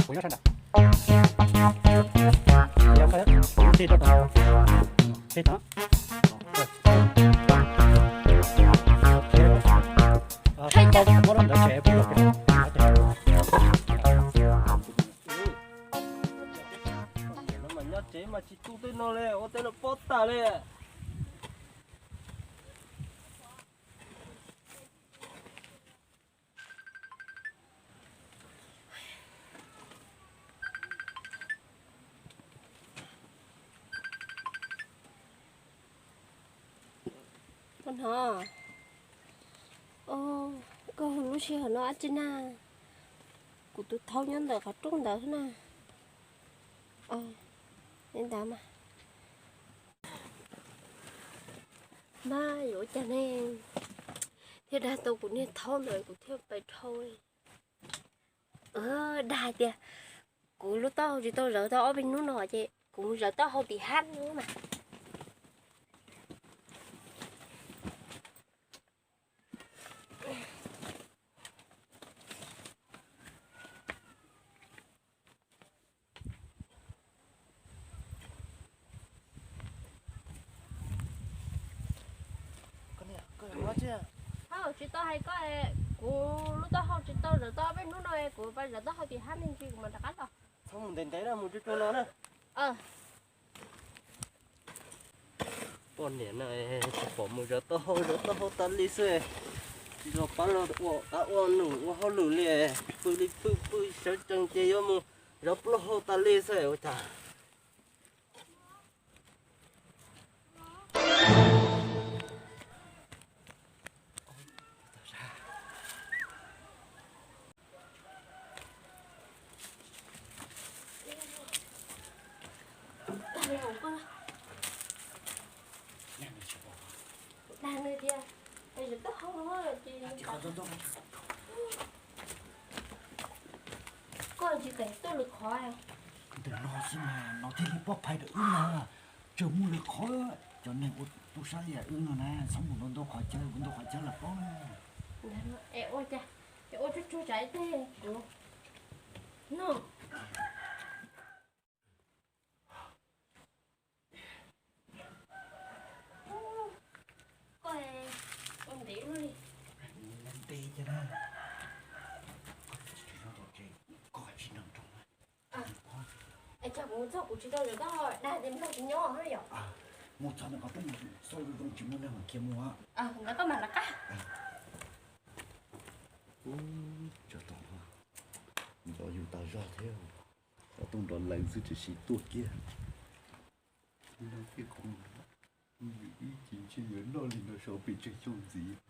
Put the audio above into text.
Kuv nyob sab nram. Tig rau, tig rau. Tau muab lub ntawd tseg pub los. Nyob tsev mas tsis tu tej no li, ua tej no pob tag li. Koj hnov, koj hu lub sij hawm no dab tsi na? Kuv tus thaub nyob ntawm qhov rooj ntawd na. Li ntawd mas. Mas yuav ua cas ne, thiaj dag tau kuv niag thaub ntawd kuv thiaj pais dhau. Dag hais tias kuv lub taub hau tsis tau zawv tau ob peb hnub no ces kuv mus zawv taub hau tim hab no mas. Tsis tau hais koj, kuv lub taub hau tsis tau zawv tau ob peb hnub no, kuv pais zawv taub hau tim hab me ntsis kuv mam rov qab los. Txhob mus ntev ntev na, mus tsuag tsuag no na. Poj niam no tsis pom mus zawv taub hau, zawv taub hau tas li xwb. Tsis los pab los ua qab ua num ua hauj lwm li, pw li pw pw sawv tsees ces yuav mus zawv plaub hau tas li xwb ua cas. Dag nws tias, es tsis tau hau no ces koj tsis teem tuaj lwm qhov. Ntawm no xwb mas no thiaj li pov phais rau wb no. Tseem muaj lwm qhov, cov neeg ua tub sab li wb no na, txhob mus ntau ntau qhov chaw, ntau qhov chaw los paub na. Es ua cas, es ua tsuag tsuag tsam ib teg kuv no. Koj ua ntev luaj li. Ntev tiag na. Koj tsis nrog tom tsev, koj tsis nrog nrog na. Es cas kuv mus txog kuv tsis tau zawv taub hau, dag tias nrog kuv nyob na yom. Mus txog ntawm qhov rooj xauj zoo zoo tsis muaj neeg mas khiav mus. Ntawd koj mam rov qab. Tsov tom no nco yus tas zog thiab. Cov tooj nrov lees xwb tiam sis tuaj kiag. Nag kiag khoom, ib chim ntshe yuav noj li no saum pes tsawg xyoo ntxiv.